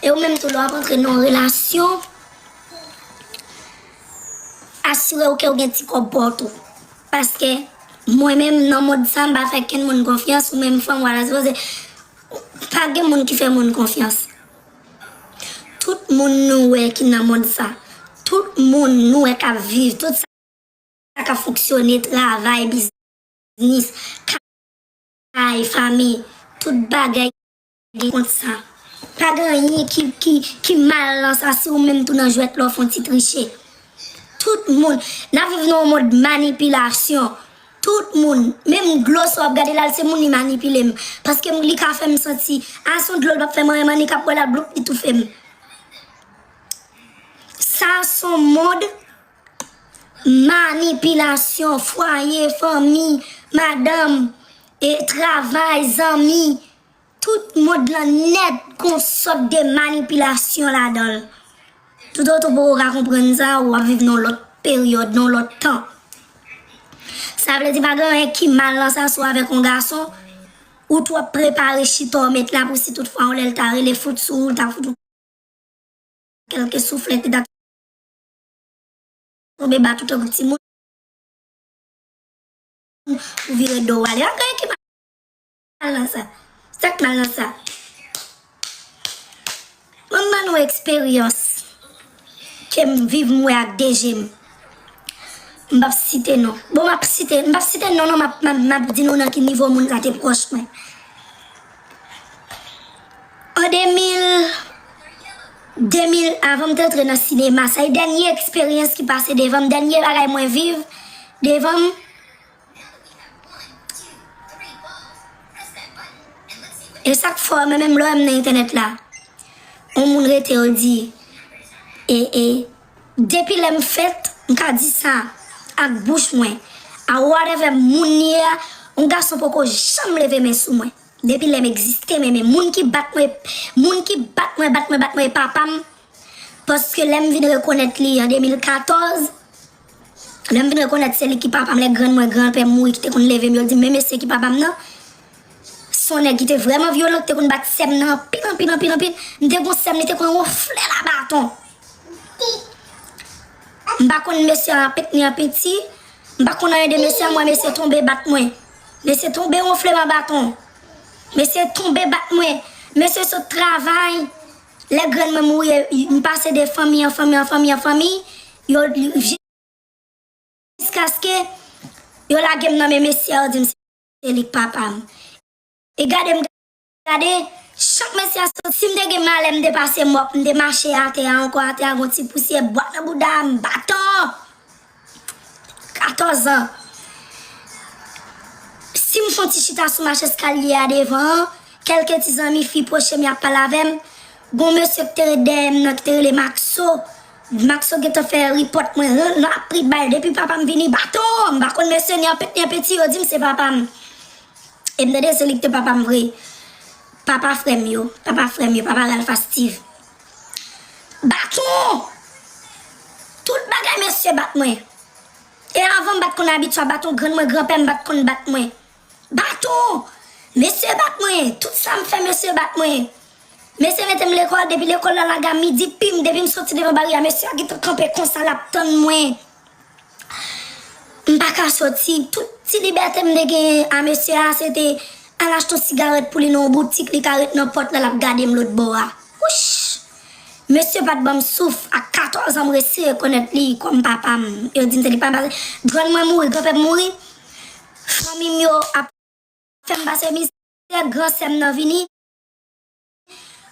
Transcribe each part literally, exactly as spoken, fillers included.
E ou menm tou, lè w ap antre nan yon relasyon, asire w ke w gen ti kòb pa w tou. Paske mwen menm, nan mond sa, m pa fè kenn moun konfyans, ou menm fanm, w a la sipoze. Pa gen moun ki fè moun konfyans. Tout moun nou wè ki nan mond sa, tout moun nou wè k ap viv, tout sa k ap fonksyone, travay, biznis, kay, fanmi, tout bagay gen kont sa. Pa gen anyen ki, ki, ki mal nan sa si ou menm tou nan jwèt la w fè yon ti triche. Tout moun, n ap viv nan yon mond manipilasyon. Tout moun, menm dlo sa w ap gade la, se moun li manipile m. Paske m, li ka fè m santi, a, se yon dlo l p ap fè mwen, mannik ap bwè la, bloup, li toufe m. Sa se yon mond manipilasyon, fwaye, fanmi, madanm, e travay, zanmi, tout mond lan nèt gon sòt de manipilasyon ladan l. Toutotan w poko ka konprann sa, w ap viv nan yon lòt peryòd, nan yon lòt tan. Sa vle di pa gen anyen ki mal nan sa si w avèk yon gason, ou twò prepare chita w met la pou si tout fwa yon lè l ta rele fout sou ou, l ta fout ou kèlke souflèt, li ta tonbe ba tout tankou timoun, ou vire do w ale. Pa gen anyen ki mal nan sa. Sa k mal nan sa? Mwen ban nou eksperyans ke m viv, m wè ak de je m. M p ap site non. Bon, m ap site, m p ap site non, non, m ap, m ap, m ap di nou nan ki nivo moun sa te pwòch mwen. An de mil, de mil, avan m te antre nan sinema, sa e dènye eksperyans ki pase devan m, dènye bagay mwen viv devan m. E sa k fò, mwen menm lè w wè m nan entènèt la, yon moun rete yo di, e, e, depi lè m fèt, m ka di sa ak bouch mwen, a whatever moun li ye a, yon gason poko janm leve men sou mwen. Depi lè m egziste, men, men moun ki bat mwen, moun ki bat mwen, bat mwen, bat mwen, e papa m. Paske lè m vin rekonèt li an de mil katòz, lè m vin rekonèt se li ki papa m, lè grann mwen, granpè m mouri, ki te konn leve m, yo di m, men mesye ki papa m nan, se yon nèg ki te vrèman vyolan, ki te konn bat sè m nan anpil, anpil, anpil, anpil. M te gon sè m, li te konn wonfle l a baton. M pa konn mesye a an pit ni an piti. M pa konn anyen de mesye a, m wè mesye tonbe bat mwen. Mesye tonbe wonfle m a baton. Mesye tonbe bat mwen. Mesye sot travay. Lè grann mwen mouri, m pase de fanmi an fanmi an fanmi an fanmi. Yo, jiskaske yo lage m nan men mesye a, yo di m se li k papa m. E gade m gade, chak mesye a soti, si m te gen malè, m te pase mòp, m te mache atè a ankò, atè a gon ti pousyè, bwa nan bouda m, baton! Katòz an. Si m fè yon ti chita sou mach eskalye a devan an, kèlke ti zanmi fi pwoche m, y ap pale avè m, gon mesye ki te ret dèyè m nan, ki te rele Maxo. Maxo gentan fè ripòt mwen, rapid bay, depi papa m vini, baton! M pa konn mesye ni an pit ni an piti, yo di m se papa m. E m tande se li ki te papa m vre. Papa frè m yo, papa frè m yo, papa Ralph a Steve. Baton! Tout bagay mesye bat mwen. E avan m pa t konn abitye a baton, grann mwen, granpè m pa t konn bat mwen. Baton! Mesye bat mwen, tout sa m fè mesye bat mwen. Mesye mete m lekòl, depi lekòl la lage a midi pim, depi m soti devan baryè a, mesye a gentan kanpe konsa l ap tann mwen. M pa ka soti. Tout ti libète m te genyen a mesye a, se te al achte yon sigarèt pou li nan yon boutik, li ka ret nan pòt la, l ap gade m lòt bò a. Wouch! Mesye pa t ban m souf. A katòz an, m resi rekonèt li kòm papa m. Yo di m se li papa m. Grann mwen mouri, granpè m mouri. Fanmi m yo ap fè m pase mizè. Gran sè m nan vini.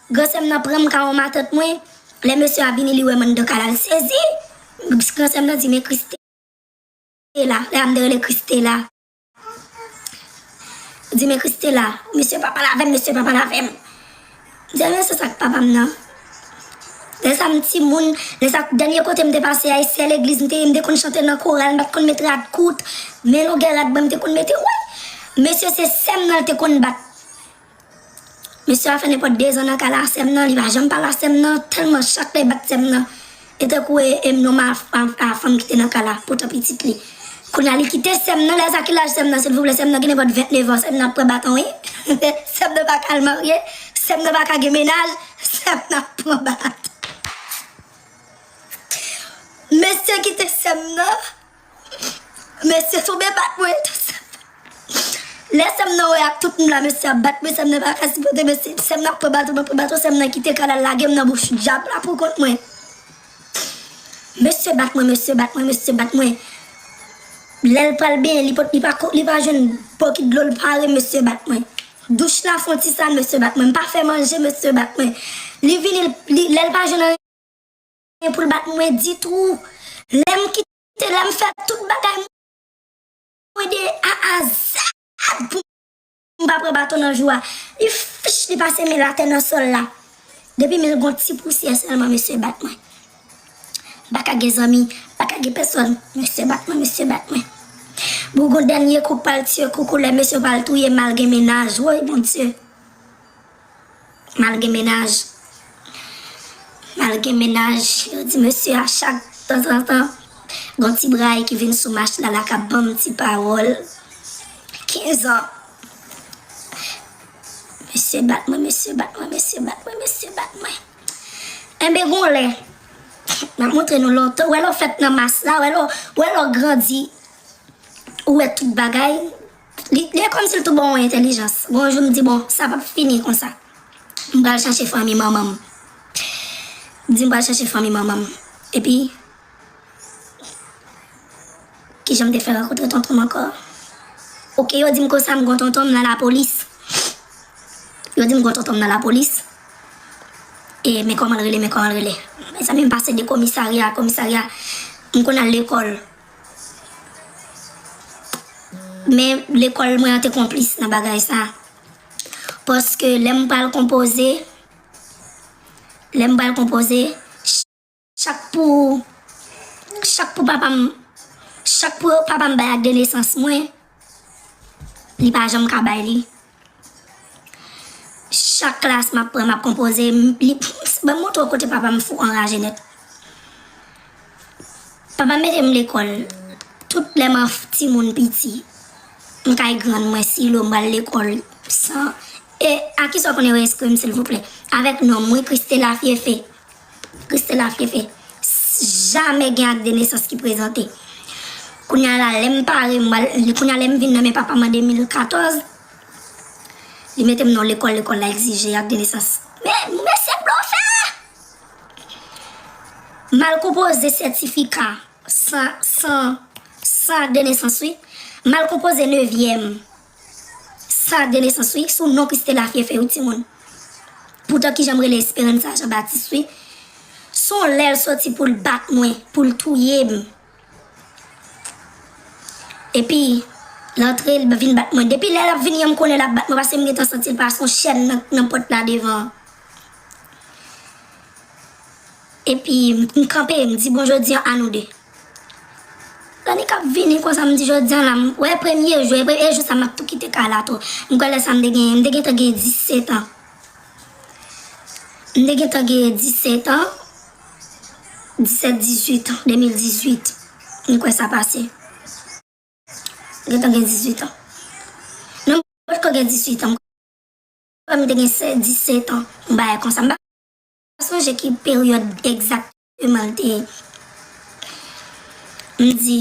Gran sè m nan pran m ka yon matant mwen. Lè mesye a vini, li wè m anndan kay la, l sezi. Gran sè m nan di, men Christela. Lè a m te rele Christela. Di, men Christela, mesye pa pale avè m, mesye pa pale avè m. M di, men se sa k papa m nan. Lè sa m timoun, lè sa dènye kote m te pase a, e sèl legliz m te ye, m te konn chante nan koral, m pa t konn met rad kout, men longè rad mwen m te konn mete, wi. Mesye se sè m nan l te konn bat. Mesye a fè nenpòt dezan nan kay la a sè m nan, li pa janm pale a sè m nan, tèlman chak lè l bat sè m nan. E tankou e, e m nonm a, a, a fanm ki te nan kay la, poutan pitit li. Kounye a li kite sè m nan, lè sa ki laj sè m nan, silvouplè, sè m nan gen nenpòt vennèf an, sè m nan ap pran baton, wi. Sè m nan pa ka al marye, sè m nan pa ka gen mennaj, sè m nan ap pran bat. Mesye kite sè m nan. Mesye tonbe bat mwen tou sa. Lè sè m nan wè ak tout moun la, mesye ap bat mwen, sè m nan pa ka sipòte, mesye, sè m nan ap pran baton, nan pran baton, sè m nan kite kay la, l lage m nan bouch dyab la pou kont mwen. Mesye bat mwen, mesye bat mwen, mesye bat mwen. Lè l pral benyen, li pot, li pa ko, li pa jwenn bokit dlo l pare, mesye bat mwen. Douch la fè yon ti sal, mesye bat mwen. M pa fè manje, mesye bat mwen. Li vini, li, lè l pa jwenn anyen pou l bat mwen ditou. Lè m kite, lè m fè tout bagay mwen de A a Z pou m pa pran baton nan jou a. Li fich, li pase men l atè nan sòl la. Depi men l gon ti pousyè sèlman, mesye bat mwen. M pa ka gen zanmi, m pa ka gen pèsòn. Mesye bat mwen, mesye bat mwen. Bon, gon dènye kou k pral tiye koukou lè mesye pral touye m, m al gen mennaj. Woy, Bondye. M al gen mennaj. M al gen mennaj. Yo di mesye a chak tanzantan, gon ti bray ki vin sou mach la, la k ap ban m ti pawòl. Kenz an. Mesye bat mwen, mesye bat mwen, mesye bat mwen, mesye bat mwen. Enben, gon lè, m ap montre nou lontan. Ou wè lè w fèt nan mas la, ou wè lè w, ou wè lè w grandi, ou wè tout bagay. Li, li kòmsi l tou ba w yon entèlijans. Gon jou m di, bon, sa p ap fini konsa. M pral chache fanmi manman m. M di m pral chache fanmi manman m. Epi, kijan m te fè rankontre tonton m ankò? Oke, yo di m konsa, m gon tonton m nan lapolis. Yo di m gon tonton m nan lapolis. E, men kòman l rele, men kòman l rele. Mezanmi, m pase de komisarya a komisarya, m konn al lekòl. Men lekòl mwen an te konplis nan bagay sa. Paske lè m pral konpoze, lè m pral konpoze, chak pou, chak pou papa m, chak pou papa m bay ak de nesans mwen, li pa janm ka bay li. Chak klas m ap pran, m ap konpoze, m, li, ban m montre w kote papa m fou anraje nèt. Papa m mete m lekòl. Tout lè m an f-, timoun piti, m kay grann mwen, silo m pral lekòl san. E a kisa w konnen yo enskri m, silvouplè? Avèk non mwen, Christela Fiefe. Christela Fiefe. Jamè gen ak de nesans ki prezante. Kounye a la, lè m pare, m pral, kounye a lè m vin nan men papa m an de mil katòz, li mete m nan lekòl, lekòl la egzije ak de nesans. Men, mesye blofè! M al konpoze sètifika san, san, san ak de nesans, wi. M al konpoze nevyèm san ak de nesans, wi, sou non Christela Fiefe, wi, timoun. Poutan kijan m rele Esperanza Jean Baptiste, wi. Se yon lè l soti pou l bat mwen, pou l touye m. Epi, l antre, l vin bat mwen. Depi lè l ap vini an, m konnen l ap bat mwen, paske m gentan santi l pase yon chèn nan, nan pòt la devan an. Epi, m, m kanpe, m di, bon, jodi an, a nou de. Lane k ap vini konsa, m di, jodi an la, m, wè, premye jou, e pre-, e jou sa, m ap tou kite kay la tou. M kwè lè sa, m te gen, m te gentan gen disèt an. M te gentan gen disèt an, disèt, dizuit an, de mil dizuit. M kwè sa pase. M gentan gen dizuit an. Non, m potko gen dizuit an. M kwè m te gen sèz, disèt an, yon bagay konsa. M pa sonje ki peryòd egzakteman l te ye. M di,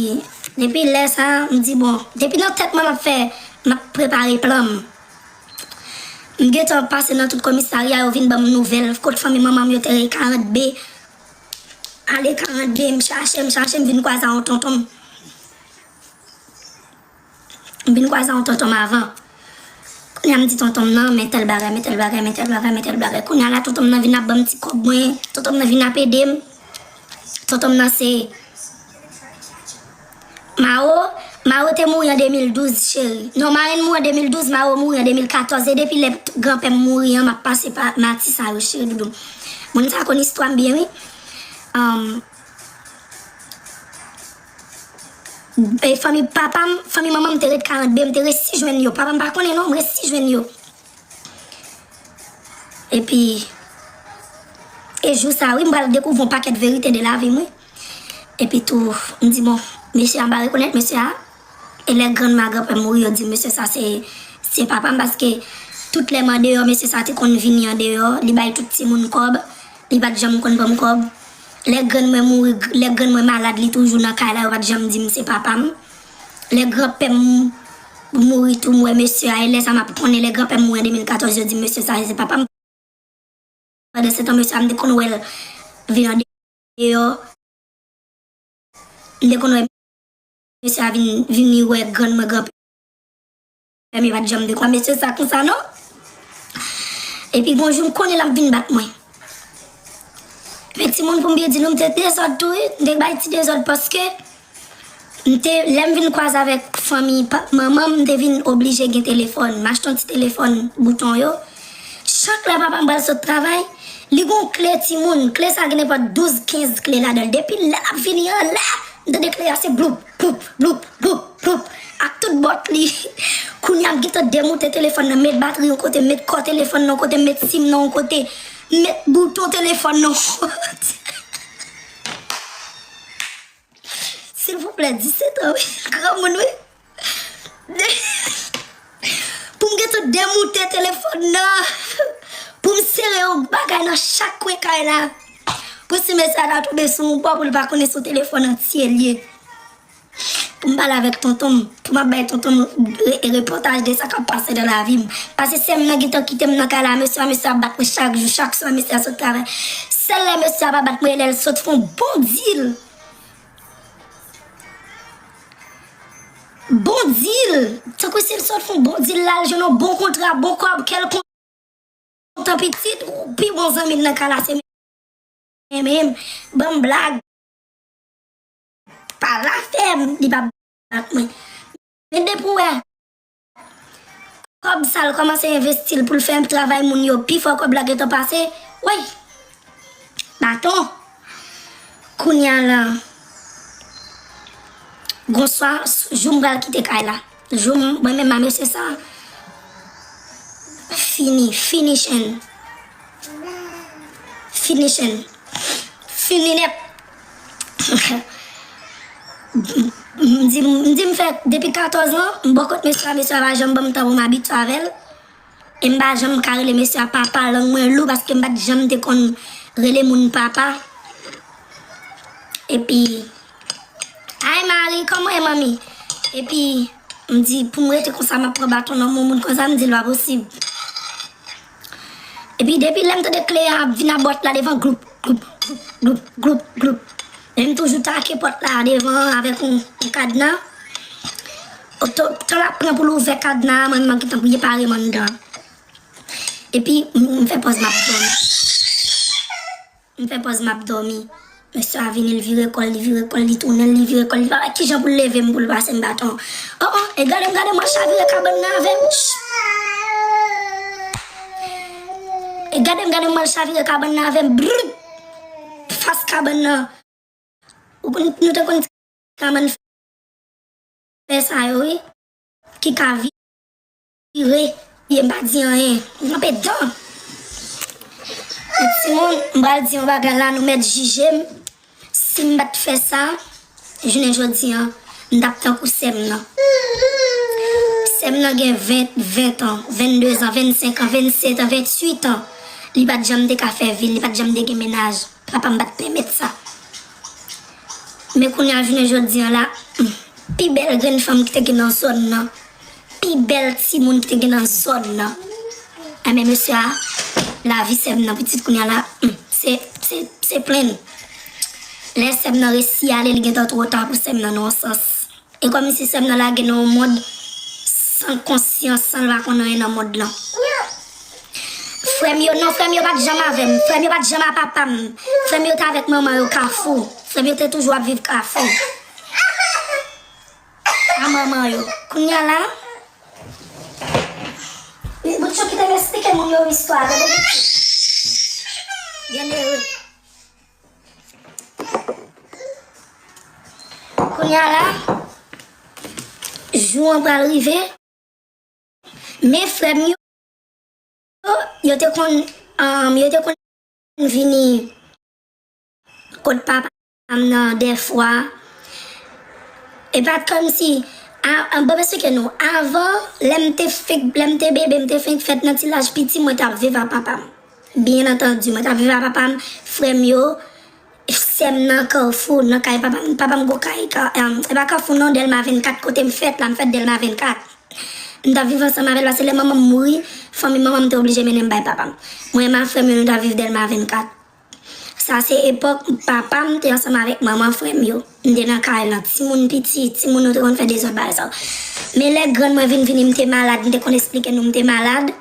depi lè sa, m di, bon, depi nan tèt mwen, m ap fè, m ap prepare plan m. M gentan pase nan tout komisarya, yo vin ban m nouvèl, kot fanmi manman m yo te rele karant B. Ale karant B, m chache, m chache, m vin kwaze a yon tonton m. M vin kwaze a yon tonton m avan. Kounye a m di tonton m nan, men tèl bagay, men tèl bagay, men tèl bagay, men tèl bagay. Kounye a la, tonton m nan vin ap ban m ti kòb mwen, tonton m nan vin ap ede m. Tonton m nan se Maro, Maro te mouri an de mil douz, cheri. Non, marenn mouri an de mil douz, Maro mouri an de mil katòz. E depi lè granpè m mouri an, m ap pase pa mati sa yo, cheri doudou m. Moun sa konn istwa m byen, wi. Um, e fanmi papa m, fanmi manman m te ret karant B, m te resi jwenn yo. Papa m pa konnen non, m resi jwenn yo. Epi, e jou sa, wi, m pral dekouvri yon pakèt verite de lavi m, wi. Epi tou, m di, bon, mesye a, m pa rekonèt mesye a. E lè grann ma granpè m mouri, yo di, mesye sa, se, se papa m, paske Tout lè m andeyò, mesye sa te konn vini andeyò, li bay tout timoun kòb, li pa t janm konn ban m kòb. Lè grann mwen mouri, lè grann mwen malad, li toujou nan kay la, yo pa t janm di m se papa m. Lè granpè m mouri tou, m wè mesye a, e lè sa m ap konnen, lè granpè m mouri an de mil katòz, yo di m mesye sa se papa m. Pandan se tan, mesye a, m te konn wè l vin andeyò. M te konn wè mesye a vin, vini wè grann mwen, granpè m, e pa t janm te kwè mesye sa konsa, non. Epi, gon jou, m konnen l ap vin bat mwen. Men timoun, pou m byen di nou, m te dezòd tou, wi. M te bay ti dezòd paske m te, lè m vin kwaze avèk fanmi pa, manman m, m te vin oblije gen telefòn. M achte yon ti telefòn bouton yo. Chak lè papa m pral sot travay, li gon kle timoun. Kle sa gen nenpòt douz, kenz kle ladan l. Depi lè l ap vini an la, m tande kle a se bloup, bloup, bloup, bloup, bloup. Ak tout bòt li. Kounye a m gentan demoute telefòn nan, met batri yon kote, met kò telefòn nan yon kote, met sim nan yon kote, met bouton telefòn nan yon kote. Silvouplè, disèt an, wi. Granmoun, wi. Pou m gentan demoute telefòn nan. Pou m sere yon bagay nan chak kwen kay la. Pou si mesye a ta tonbe sou yon bò, pou l pa konnen se yon telefòn antye l ye. Pou m pale avèk tonton m. Pou m ap bay tonton m re-, repòtaj de sa k ap pase nan lavi m. Paske sè m nan gentan kite m nan kay la. Mesye a, mesye a ap bat mwen chak jou, chak swa, mesye a sot travay. Sèl lè mesye a pa bat mwen, e lè l sot fè yon bon dil. Bon dil! Tankou si l sot fè yon bon dil la, l jwenn yon bon kontra, bon kòb, kèlkonk tan pitit, pi bon zanmi l nan kay la se men, men, ban m blag. Pa la fè m, li pa bat mwen. Men depi w wè kòb sa l kòmanse envesti l pou l fè travay moun yo pi fò, kòb la gentan pase. Woy! Baton. Kounye a la, gon swa, jou m pral kite kay la. Jou m, mwen menm a mesye sa, fini, finishen. Finishen. Fini nèt. M di, m di m fè depi katòz an, m bò kot mesye a, mesye a pa janm ban m tan pou m abitye avè l. E m pa janm ka rele mesye a papa, lang mwen lou paske m pa t janm te konn rele moun papa. Epi, ay mari, kòman w ye manmi? Epi, m di, pou m rete konsa, m ap pran baton nan men yon moun konsa, m di l pa posib. Epi depi lè m tande kle a ap vin a bòt la devan, gloup, gloup, gloup, gloup, gloup, gloup. E m toujou take pòt la devan avèk yon, yon kadna. Oto, tan l ap pran pou l ouvè kadna a, mwen menm m gentan prepare m anndan. Epi m, m fè pòz m ap dòmi. M fè pòz m ap dòmi. Mesye a vini, li vire kò l, li vire kò l, li tounen l, li vire kò l, li pa wè kijan pou l leve m pou l pase m baton. Oh, oh, e gade m, gade m al chavire kabann nan avè m. Ch! E gade m, gade m al chavire kabann nan avè m. Brrr! Fas kabann nan. Ou konn, nou te konn ti kabann fè sa yo, wi. Ki ka vire, ye m pa di anyen. M kanpe dan. Timoun, m pral di yon bagay la, nou mèt jije m. Si m pa t fè sa, jounen jodi an, m t ap tankou sè m nan. Sè m nan gen ven, ven an, vennde zan, vennsenk an, vennset an, venntuit an. Li pa t janm te ka fè vi l, li pa t janm te gen mennaj. Papa m pa t pèmèt sa. Men kounye a jounen jodi an la, hmm, pi bèl grenn fanm ki te gen nan zòn nan, pi bèl timoun ki te gen nan zòn nan. Enben mesye a, lavi sè m nan pitit kounye a la, hmm, se, se, se plenn. Lè sè m nan resi ale, li gentan twò ta pou sè m nan nan yon sans. E kòmsi sè m nan lage nan yon mond san konsyans, san l pa konn anyen nan mond lan. Frè m yo, non, frè m yo pa t janm avè m. Frè m yo pa t janm a papa m. Frè m yo te avèk manman yo Kafou. Frè m yo te toujou ap viv Kafou. A manman yo. Kounye a la, bout yo kite m esplike moun yo istwa, tande bout yo. Byenere. Kounye a la, jou an pral rive. Men frè m yo, yo te konn, um, yo te konn vini kot papa m nan dèfwa. E pa t kòmsi, a, a, bon, m eksplike nou. Avan, lè m te fenk, lè m te bebe, m te fenk fèt nan ti laj piti, mwen t ap viv a papa m. Byen antandi, mwen t ap viv a papa m, frè m yo, sè m nan Kafou, nan kay papa m. Papa m gon kay, ka, em, e pa Kafou non, Dèlma vennkat, kote m fèt la, m fèt Dèlma vennkat. M t ap viv ansanm avè l, paske lè manman m mouri, fanmi manman m te oblije mennen m bay papa m. Mwen, m ak frè m yo, nou t ap viv Dèlma vennkat. Sa se epòk papa m te ansanm avèk manman frè m yo. M te nan kay lan, timoun piti, timoun nou te konn fè dezòd bagay sa yo. Men lè grann mwen vin vini, m te malad, m te konn eksplike nou m te malad.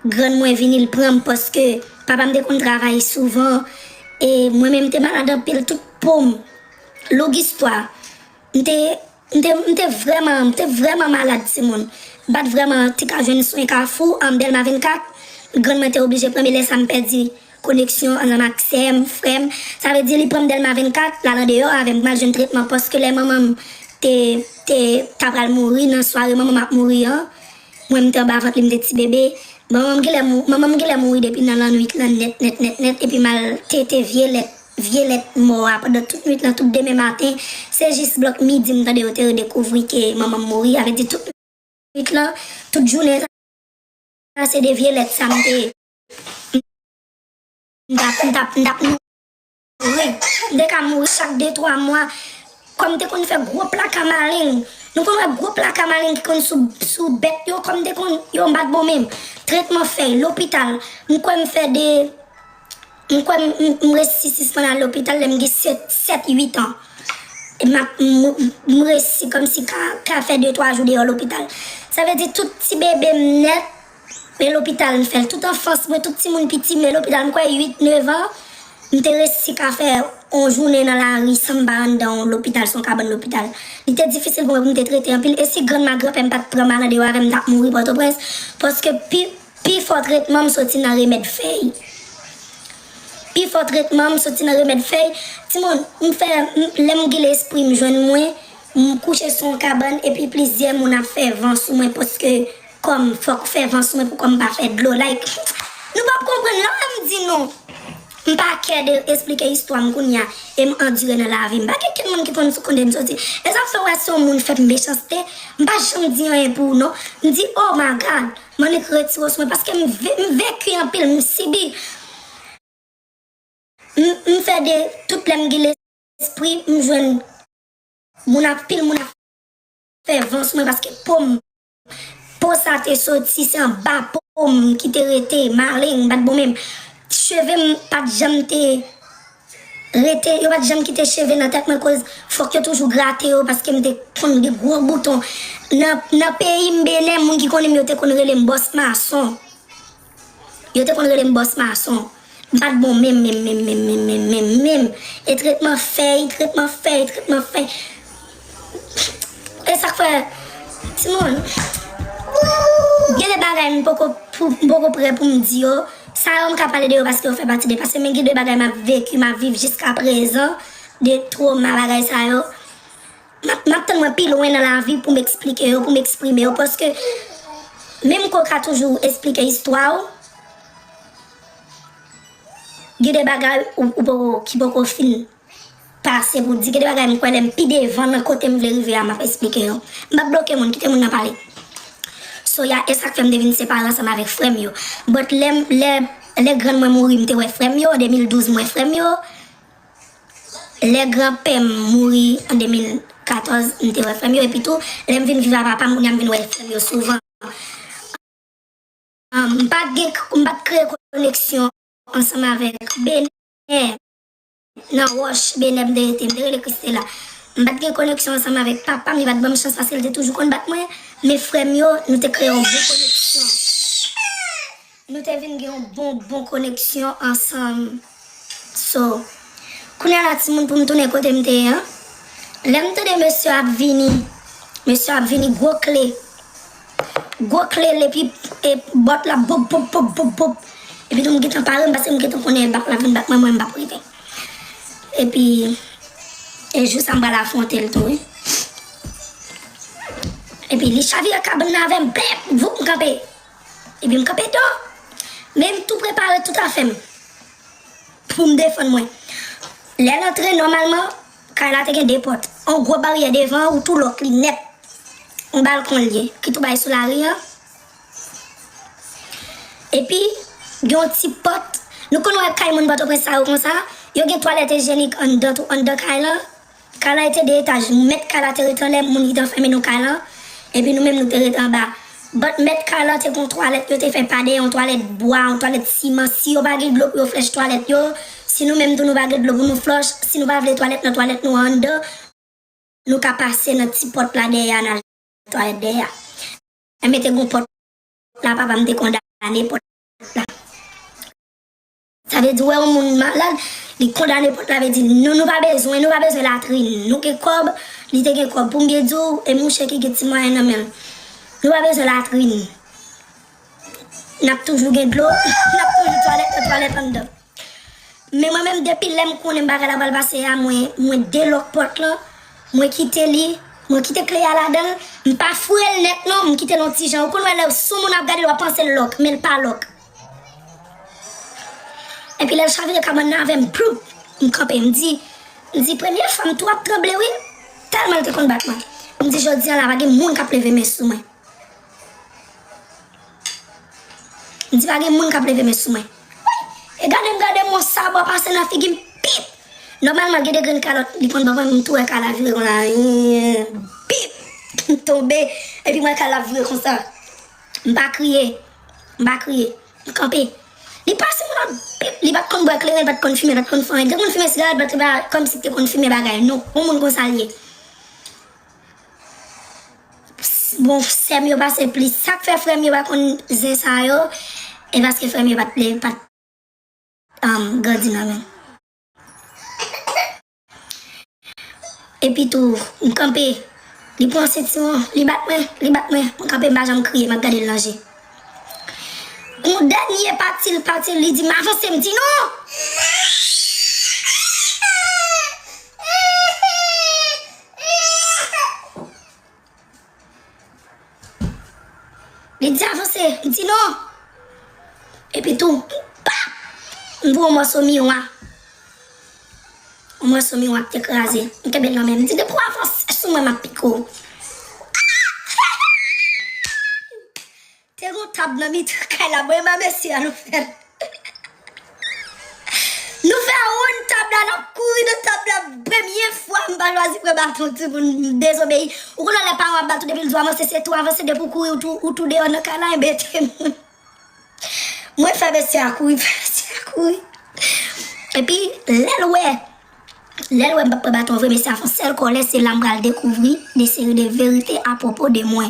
Grann mwen vini, l pran m paske papa m te konn travay souvan. E mwen menm, m te malad anpil, tout po m. Long istwa. M te, m te, m te vrèman, m te vrèman malad, timoun. M pa t vrèman te ka jwenn swen Kafou, an Dèlma vennkat. Grann mwen te oblije pran m, e lè sa m pèdi koneksyon ansanm ak sè m, frè m. Sa vle di, li pran m Dèlma vennkat, l al andeyò avè m, m al jwenn tretman, paske lè manman m te, te, ta pral mouri, nan sware manman m ap mouri an, mwen, m te anba vant li, m te ti bebe. Manman m genlè mou-, manman m genlè mouri depi nan lannwit lan nèt, nèt, nèt, nèt, epi m al tete vye lèt, vye lèt mò a pandan tout nwit lan, tout demen maten. Se jis blòk midi m tande yo te redekouvri ke manman m mouri. Sa vle di tout nwit lan, tout jounen sa, se de vye lèt sa m te, m t ap, m t ap, m t ap mouri. M te ka mouri chak de, twa mwa. Kòm m te konn fè gwo plaka maleng. Nou konn wè gwo plaka maleng ki konn sou, sou bèt yo, kòm m te konn, yo m pa t bon menm. Tretman fèy, lopital. M kwè m fè de, m kwè m, m, m resi sispann al lopital lè m gen sèt, sèt, uit an. E m ap, m, m resi kòmsi ka, ka fè de, twa jou deyò lopital. Sa vle di tout ti bebe m nèt, men lopital m fè l. Tout anfans mwen, tout timoun piti m, men lopital, m kwè uit, nèf an, m te resi ka fè yon jounen nan lari san m pa anndan yon lopital, se yon kabann lopital. Li te difisil pou mwen pou m te trete anpil. E si grann m ak granpè m pa t pran m al andeyò avè m, m t ap mouri Pòtoprens. Paske pi, pifò tretman m soti nan remèd fèy. Pifò tretman m soti nan remèd fèy. Timoun, m fè, m, lè m gen lespri, m jwenn mwen, m kouche sou yon kabann, epi plizyè moun ap fè van sou mwen, paske kòm fòk fè van sou mwen pou kòm pa fè dlo. Like, nou p ap konprann lè m di nou. M pa kè de eksplike istwa m kounye a, e m andire nan lavi m. Pa gen kenn moun ki konn sou kote m soti. E sa fè w wè si yon moun fè m mechanste, m pa janm di anyen pou ou non. M di, "Oh my God, m annik retire w sou mwen," paske m ve-, m veki anpil, m sibi. M, m fè de tout lè m gen lespri, m jwenn moun ap, pil moun ap fè van sou mwen paske po m, po sa te soti, se anba po m ki te rete, maleng, m pa t bon menm. Cheve m pa t janm te rete, yo pa t janm kite cheve nan tèt mwen, koz fòk yo toujou grate yo, paske m te konn gen gwo bouton. Nan, nan peyi m, Benè, moun ki konnen m yo te konn rele m bòs mason. Yo te konn rele m bòs mason. M pa t bon menm, menm, menm. E tretman fèy, tretman fèy, tretman fèy. E sa k fè, timoun, gen de bagay m poko, pou, m poko prè pou m di yo. Sa yo m ka pale de yo paske yo fè pati de pase, men gen de bagay m ap veki, m ap viv jiska prezan, de twoma bagay sa yo. M ap, m ap tann mwen pi lwen nan lavi pou m eksplike yo, pou m eksprime yo, paske menm ke w ka toujou eksplike istwa w, gen de bagay ou, ou poko, ki poko fin pase pou di, gen de bagay m kwè lè m pi devan nan kote m vle rive a, m ap eksplike yo. M p ap bloke moun, kite moun nan pale. So, ya, e sa k fè m te vin separe ansanm avèk frè m yo. But lè m, lè, lè grann mwen mouri, m te wè frè m yo, an de mil douz, m wè frè m yo. Lè granpè m mouri an de mil katòz, m te wè frè m yo, epi tou, lè m vin viv a papa m, kounye a m vin wè frè m yo souvan. Ah, m pa t gen, m pa t kreye koneksyon ansanm avèk Benè, nan wòch Benè m te rete, m te rele Christella. M pa t gen koneksyon ansanm avèk papa m, li pa t ban m chans paske l te toujou konn bat mwen, men frè m yo, nou te kreye yon bon koneksyon. Nou te vin gen yon bon, bon koneksyon ansanm. So, kounye a la, timoun, pou m tounen kote m te ye an, lè m tande mesye ap vini, mesye ap vini gwo kle. Gwo kle l epi, e, bòt la, bop, bop, bop, bop, bop. Epi tou m gentan pare m, paske m gentan konnen bak la vin bat mwen, mwen m p ap rive. Epi, e jou sa m pral afwonte l tou, wi. Epi li chavire kabann nan avè m, bèp, voup, m kanpe. Epi m kanpe do. Men m tou prepare tout afè m pou m defann mwen. Lè l antre, nòmalman, kay la te gen de pòt. On gwo baryè devan ou tou lòk li nèt. yon balkon l ye, ki tou bay sou lari an. Epi, gen yon ti pòt. Nou konn wè kay moun Pòtoprens sa yo konsa, yo gen twalèt ijyenik anndan tou, anndan kay lan. Kay lan te de etaj, mèt kay la te ret anlè, moun ki te anfèmen nan kay lan, epi nou menm nou te ret anba. But mèt kay lan te gen yon twalèt, yo te fè pa dèyè, yon twalèt bwa, yon twalèt siman. Si yo pa gen dlo pou yo flèch twalèt yo, si nou menm tou nou pa gen dlo pou nou flòch, si nou pa vle twalèt nan twalèt nou anndan, nou ka pase nan ti pòt la dèyè a, n al twalèt dèyè a. Enben, te gen yon pòt la, papa m te kondane pòt la. Sa vle di, wè yon moun malad, li kondane pòt la, vle di, nou, nou pa bezwen, nou pa bezwen latrin. Nou gen kòb, li te gen kòb. Pou m byen di w, e mouche ki gen ti mwayen nan men l. Nou pa bezwen latrin. N ap toujou gen dlo, n ap toujou twalèt nan twalèt anndan. Men mwen menm, depi lè m konnen bagay la pral pase a, mwen, mwen delòk pòt lan, mwen kite li, mwen kite kle a ladan l, m pa foure l nèt non, m kite l yon ti jan. Ou konn wè lè sou moun ap gade l, w ap panse l lòk, men l pa lòk. Epi lè l chavire kabann nan avè m, ploup, m kanpe, m di, m di, premye fwa m tou ap tranble wi, tèlman l te konn bat mwen. M di, jodi a la, pa gen moun k ap leve men sou mwen. M di, pa gen moun k ap leve men sou mwen. Wi! E gade m, gade m, yon sabò pase nan figi m, pip! Nòmalman, gen de grenn kalòt, li konn ban mwen, m tou wè kay la vire konsa, pip! M tonbe, epi m wè kay la vire konsa. M pa kriye, m pa kriye, m kanpe. Li pase m la, pip! Li pa t konn bwè kleren, li pa t konn fimen, li pa t konn fè anyen. Li te konn fimen sigarèt, but li pa kòmsi li te konn fimen bagay, non. Yon moun konsa l ye. Bon, sè m yo pase plis. Sa k fè frè m yo pa konn zen sa yo, e paske frè m yo pa t, pa t, um, grandi nan men. Epi tou, m kanpe. Li pran sentiman, li bat mwen, li bat mwen. Mwen kanpe, m pa janm kriye, m ap gade l nan je. Yon dènye pati, l pati, li di m avanse, m di non! Li di avanse, m di non. Epi tou, pap! M voye yon mòso miwa. Yon mòso miwa ki te kraze. M kenbe l nan men m. M di, depi w avanse sou mwen, m ap pike w. Te gen yon tab nan mitan kay la, mwen e mesye a nou fè l. Nou fè wonn tab la, n ap kouri nan tab la. Premye fwa m pa chwazi pran baton timoun, m dezobeyi. Ou konnen lè paran w ap bat ou depi l di w avanse, se tou avanse, depi w kouri, ou tou, ou tou deyò nan kay la, enben te moun. Mwen fè mesye a kouri, fè mesye a kouri. Epi, lè l wè, lè l wè m p ap pran baton vre, mesye a fè yon sèl kòlè, se la m pral dekouvri de seri de verite apwopo de mwen.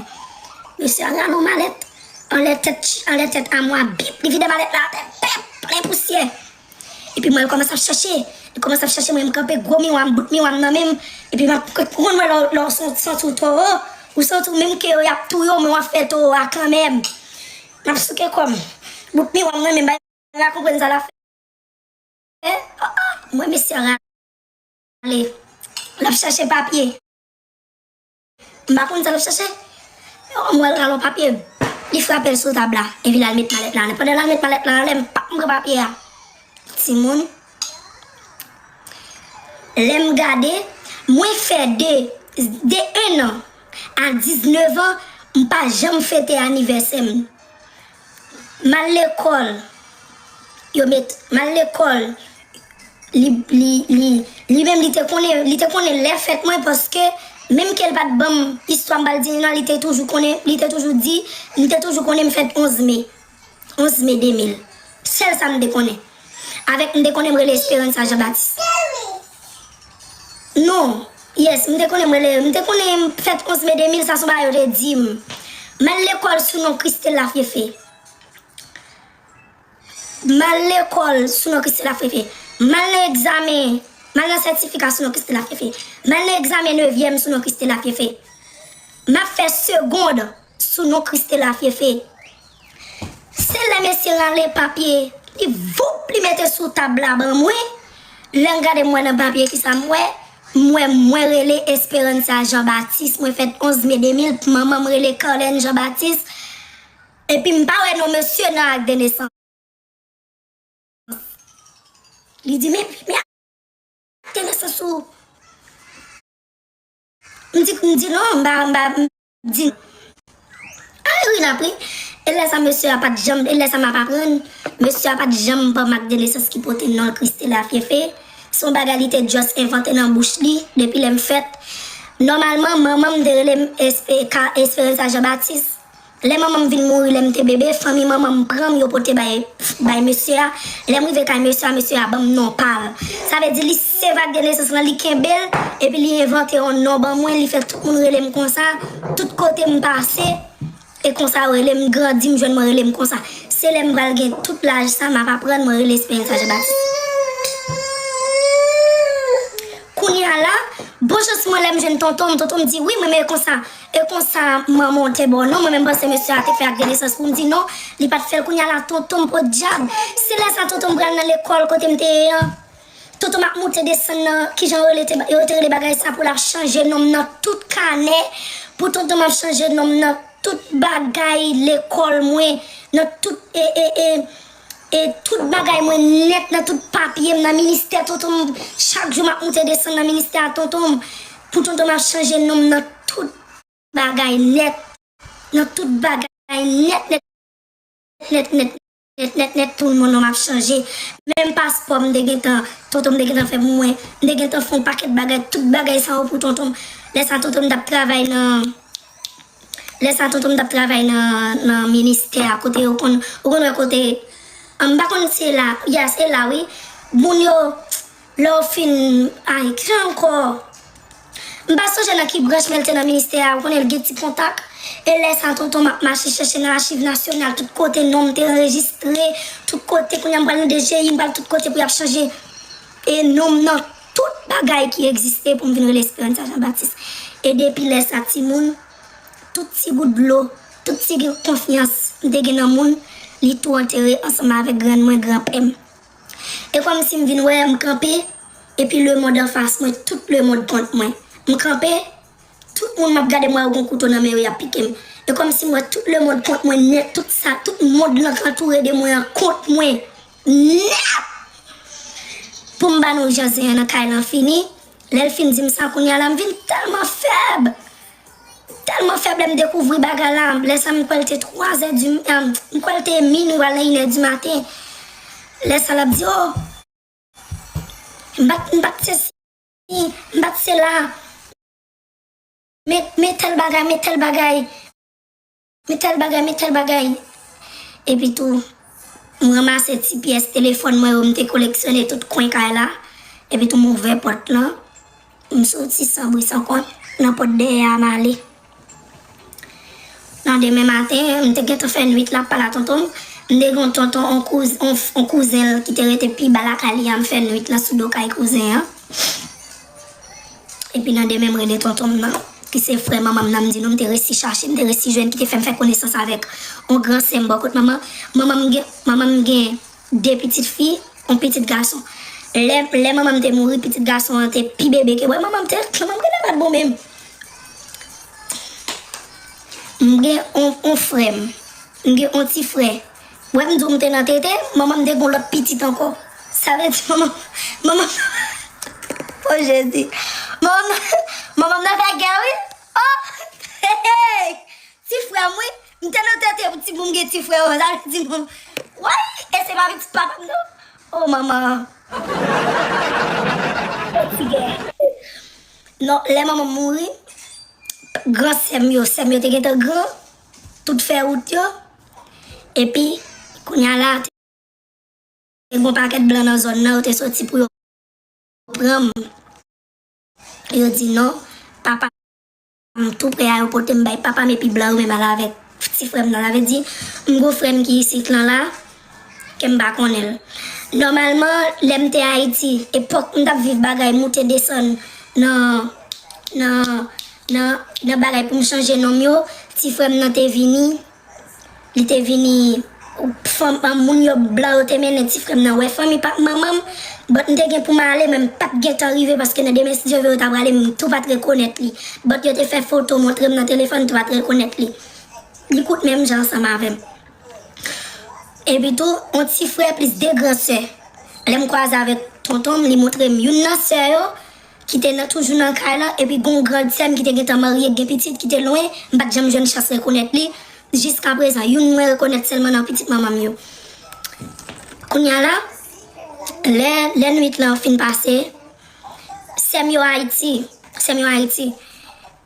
Mesye a rale yon malèt anlè tèt, anlè tèt amwa, bip, li vide malèt la atè, pèp, plen pousyè. Epi mwen, l kòmanse ap chache, li kòmanse ap chache mwen, m kanpe, gwo miwa m, bout miwa m nan men m, epi m ap, ou konn wè lè, lè w santi w towo, ou santi w menm ke yo y ap touye w, men w ap fè towo a kanmenm. M ap souke kò m, bout miwa m nan men m, m pa konprann sa l ap fè. Eh, oh, oh, mwen mesye a rale. L ap chache papye. M pa konn sa l ap chache. M wè l rale yon papye. Li frape l sou tab la. Epi l al met malèt la anlè. Pandan l al met malèt la anlè, m pap m pran papye a. Timoun. Lè m gade, mwen fè de, de un an a diznèf an, m pa janm fete anivèsè m. M al lekòl, yo met, m al lekòl, li, li, li, li menm li te konnen, li te konnen lè fèt mwen paske menm ke l pa t ban m istwa m pral di nan, li te toujou konnen, li te toujou di, li te toujou konnen m fèt onz me, onz me de mil. Sèl sa m te konnen. Avèk m te konnen m rele Esperanza Jean Baptiste. Non. Yes, m te konnen m rele, m te konnen m fèt onz me de mil, sa se yon bagay yo te di m. M al lekòl sou non Christelle Lafefe. M al lekòl sou non Christelle Lafefe. M al nan egzamen, m al nan sètifika sou non Christelle Lafefe. M al nan egzamen nevyèm sou non Christelle Lafefe. M ap fè segond sou non Christelle Lafefe. Se lè mesye rale papye, li voup, li mete sou tab la ban mwen. Lè m gade m wè nan papye kisa m wè, m wè mwen rele Esperanza Jean Baptiste, mwen fèt onz me de mil, manman m rele Carlene Jean Baptiste. Epi m pa wè non mesye nan ak de nesans. Li di, men, men ak de nesans ou. M di, m di non, m pa, m pa, m di. Ay, wi, l ap ri. E lè sa, mesye a pa t janm, e lè sa, m ap aprann, mesye a pa t janm pran mak de nesans ki pote non l Christela Fiéfé. Se yon bagay li te just envante nan bouch li, depi lè m fèt. Nòmalman, manman m te rele m Espe-, Ka-, Esperanza Jean Baptiste. Lè manman m vin mouri, lè m te bebe, fanmi manman m pran m, yo pote bay, bay mesye a. Lè m rive kay mesye a, mesye a ban m non pa l. Sa vle di li se mak de nesans lan, li kenbe l, epi li envante yon non ban mwen, li fè tout moun rele m konsa, tout kote m pase. E konsa yo rele m, grandi, m jwenn mwen rele m konsa. Se lè m pral gen tout laj sa, m ap aprann mwen rele Esperanza Jean Baptiste. Kounye a la, bon chans mwen lè m jwenn tonton m, tonton m di, "Wi, mwen, men e konsa, e konsa manman w te ba w non." Mwen menm panse mesye a te fè ak de nesans pou m di non, li pa t fè l. Kounye a la, tonton m podyab. Se lè sa tonton m pral nan lekòl kote m te ye an. Tonton m ap moute desann nan, kijan yo rele te, yo te rele bagay sa pou l ap chanje non m nan tout kanè. Pou tonton m ap chanje non m nan tout bagay lekòl mwen, nan tout, e, e, e, e tout bagay mwen nèt, nan tout papye m, nan ministè tonton m. Chak jou m ap moute desann nan ministè a tonton m. Pou tonton m ap chanje non m nan tout bagay nèt. Nan tout bagay nèt, nèt, nèt, nèt, nèt, nèt, nèt, tout moun non m ap chanje. Menm paspò m te gentan, tonton m te gentan fè pou mwen. M te gentan fè yon pakèt bagay, tout bagay sa yo pou tonton m. Lè sa tonton m t ap travay nan, lè sa tonton m t ap travay nan, nan ministè a, kote yo konn, ou konn wè kote, m pa konn si se la, yes, se la wi. Moun yo, lè w fin, ay, ki jan ankò? M pa sonje nan ki branch, men l te nan ministè a, ou konnen l gen ti kontak. E lè sa, tonton m ap mache chèche nan Achiv Nasyonal, tout kote non m te anrejistre, tout kote, kounye a m pral nan D G I, m pral tout kote pou y ap chanje e non m nan tout bagay ki egziste pou m vin rele Esperanza Jean Baptiste. E depi lè sa, timoun, tout ti gout dlo, tout ti konfyans m te gen nan moun, li tou antere ansanm avèk grann mwen, granpè m. E kòmsi m vin wè m kanpe, epi lemonn anfas mwen, tout lemonn kont mwen. M kanpe, tout moun m ap gade m wè yo gon kouto nan men yo, y ap pike m. E kòmsi m wè tout lemonn kont mwen nèt, tout sa, tout mond lan k antoure de mwen an kont mwen nèt. Pou m ba nou jan zen an nan kay lan fini, lè l fin di m sa, kounye a la, m vin tèlman fèb. Tèlman fèb lè m dekouvri bagay la, lè sa m kwè l te twazè di, m kwè l te minwi al nan inè di maten. Lè sa l ap di, o, m pa t, m pa t sesi, m pa t sela. Men, men tèl bagay, men tèl bagay. Men tèl bagay, men tèl bagay. Epi tou, m ranmase ti pyès telefòn mwen yo m te koleksyone tout kwen kay la. Epi tou, m ouvè pòt lan. M soti san bri san kont nan pòt dèyè a m ale. Nan demen maten, m te gentan fè nwit la pa la tonton m. M te gen yon tonton, yon kouz-, yon, yon kouzen l ki te rete pi ba lakay li a, m fè nwit lan sou do kay kouzen an. Epi nan demen m rele tonton m nan, ki se frè manman m nan, m di nou m te resi chache, m te resi jwenn, ki te fè m fè konesans avèk yon gran sè m bò kot manman. Manman m gen, manman m gen de pitit fi, yon pitit gason. Lè, lè manman m te mouri, pitit gason an te pi bebe ke mwen. Manman m te, manman m genlè pa t bon menm. M gen yon, yon frè m. M gen yon ti frè. Wè m di w m te nan tete, manman m te gen yon lòt pitit ankò. Sa vle di manman, manman, o Jezi. Manman, manman m nan fè gè wi. O, hey, hey. Ti frè m wi. M te nan tete pou ti moun gen ti frè yo. Sa vle di manman. Woy, e se pa pitit papa m non. O manman. Ti gè. Non, lè manman m mouri, gran sè m yo, sè m yo te gentan gran, tout fè wout yo. Epi, kounye a la, te gen yon pakèt blan nan zòn nan, yo te soti pou yo pran m. Yo di non, papa m tou prè a, yo pote m bay papa m, epi blan yo menm al avèk ti frè m nan. Sa vle di, m gon frè m ki isit lan la, ke m pa konnen l. Nòmalman, lè m te Ayiti, epòk m t ap viv bagay moute desann nan, nan, nan, nan bagay pou m chanje non m yo, ti frè m nan te vini, li te vini, fanm, moun yo blan yo te mennen ti frè m nan wè fanmi pa manman m, but m te gen pou m ale, men m pa t gentan rive, paske nan demen, si Dye vle, yo ta prale, m tou pa t rekonèt li. But yo te fè foto montre m nan telefòn, tou pa t rekonèt li. Li kout menm jan ansanm avè m. Epi tou, yon ti frè plis de gran sè. Lè m kwaze avèk tonton m, li montre m youn nan sè yo, ki te nan, toujou nan kay la, epi gon gran sè m ki te gentan marye, k gen pitit, ki te lwen, m pa t janm jwenn chans rekonèt li. Jiskaprezan, youn mwen rekonèt sèlman nan pitit manman m yo. Kounye a la, lè, lè nwit lan fin pase, sè m yo Ayiti, sè m yo Ayiti.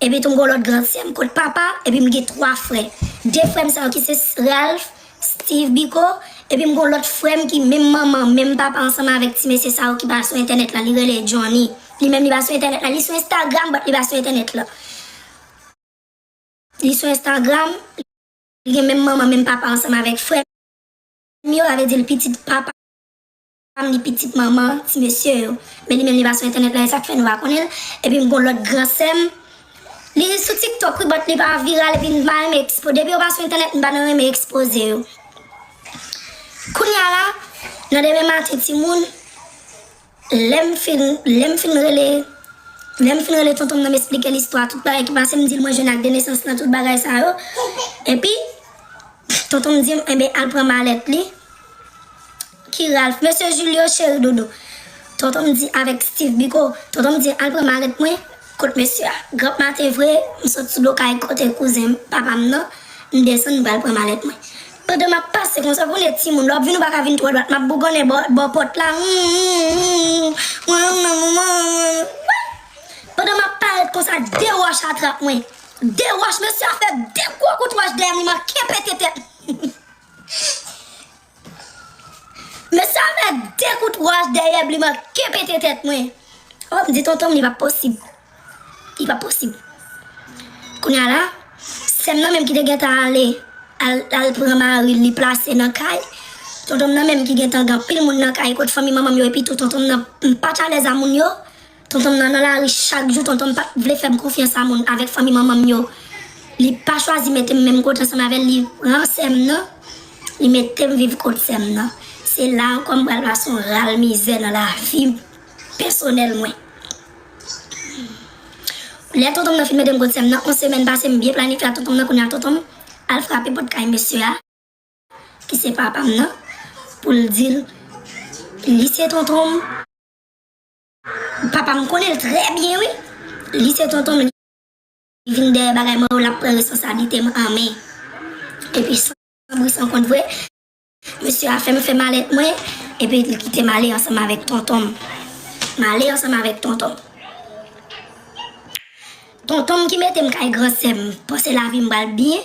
Epi tou m gon lòt gran sè m kot papa, epi m gen twa frè. De frè m sa yo ki se Ralph, Steve Biko, epi m gon lòt frè m ki menm manman, menm papa ansanm avèk ti mesye sa yo ki pa sou entènèt la, li rele Johnny. Li menm li pa sou entènèt la, li sou Instagram, but li pa sou entènèt la. Li sou Instagram, li gen menm manman, menm papa ansanm avèk frè m yo, sa vle di l pitit papa m, li pitit manman ti mesye yo. Men li menm li pa sou entènèt la, e sa k fè nou pa konnen l. Epi m gon lòt gran sè m. Li sou TikTok wi, but li pa viral epi m pa renmen ekspo-, depi yo pa sou entènèt, m pa nan renmen ekspoze yo. Kounye a la, nan demen maten timoun, lè m fin, lè m fin rele, lè m fin rele tonton m nan, m esplike l istwa tout bagay ki pase, m di l mwen jwenn ak de nesans lan, tout bagay sa yo. Epi, tonton m di m, enben, al pran malèt li. Ki Ralph, mesye Julio, cheri doudou. Tonton m di avèk Steve Biko, tonton m di al pran malèt mwen, kot mesye a. Granp maten vre, m sot sou do kay kote kouzen papa m nan, m desann, m pral pran malèt mwen. Pandan m ap pase konsa, konnen timoun, lè w ap vin, ou pa ka vin twò dwat, m ap bougonnen bò, bò pòt la. Pandan m ap parèt konsa, de wòch atrap mwen. De wòch, mesye a fè de gwo kout wòch dèyè m, li manke pete tèt. Mesye a fè de kout wòch dèyè m, li manke pete tèt mwen. Oh, m di tonton m, li p ap posib. Li p ap posib. Kounye a la, sè m nan menm ki te gentan ale, al, al pran mari l, li plase nan kay. Tonton m nan menm ki gentan gen anpil moun nan kay, kot fanmi manman m yo, epi tou tonton m nan, m pa t alèz a moun yo. Tonton m nan nan lari chak jou, tonton m pa t vle fè m konfyans a moun avèk fanmi manman m yo. Li pa chwazi mete m menm kote ansanm avè l, li pran sè m nan, li mete m viv kot sè m nan. Se la ankò m pral pase yon ral mizè nan lavi m pèsonèl mwen. Lè tonton m nan fin mete m kot sè m nan, yon semèn pase m byen planifye ak tonton m nan, kounye a tonton m al frape pòt kay mesye a. Ki se papa m nan, pou l di l, li se tonton m. Papa m konnen l trè byen, wi. Li se tonton m, li vin dèyè bagay mwen yo, l ap pran responsablite m an men. Epi san bri san kont vre, mesye a fè m fè malèt mwen, epi li kite m ale ansanm avèk tonton m. M ale ansanm avèk tonton m. Tonton m ki mete m kay gran sè m, panse lavi m pral byen.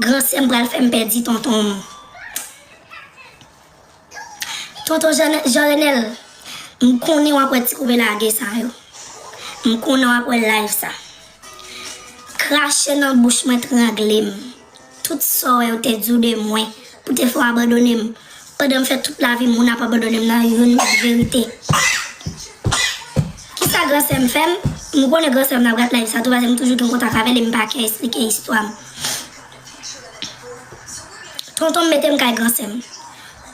Gran sè m pral fè m pèdi tonton m. Tonton Jean, Jean Renel, m konnen w ap wè ti koupe lage sa yo. M konnen w ap wè live sa. Krache nan bouch mwen, trangle m. Tout sa w wè yo te di w de mwen, pou te fè w abandone m. Pandan m fè tout lavi m, moun ap abandone m nan youn verite. Kisa gran sè m fè m? M konnen gran sè m nan ap gad live sa tou, paske m toujou gen kontak avè l e m pa ka eksplike istwa m. Tonton m mete m kay gran sè m.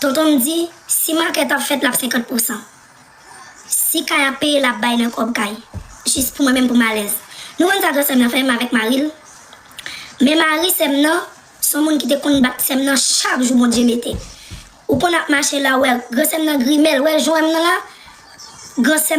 Tonton m di, si makèt ap fèt, l ap senkant pousan. Si kay ap peye, l ap bay nan kòb kay. Jis pou mwen menm pou m alèz. Nou konn sa gran sè m nan fè m avèk mari l? Men mari sè m nan, se yon moun ki te konn bat sè m nan chak jou Bondye mete. Ou konn ap mache la, ou wè gran sè m nan grimèl, wè jan w wè m nan la? Gran sè m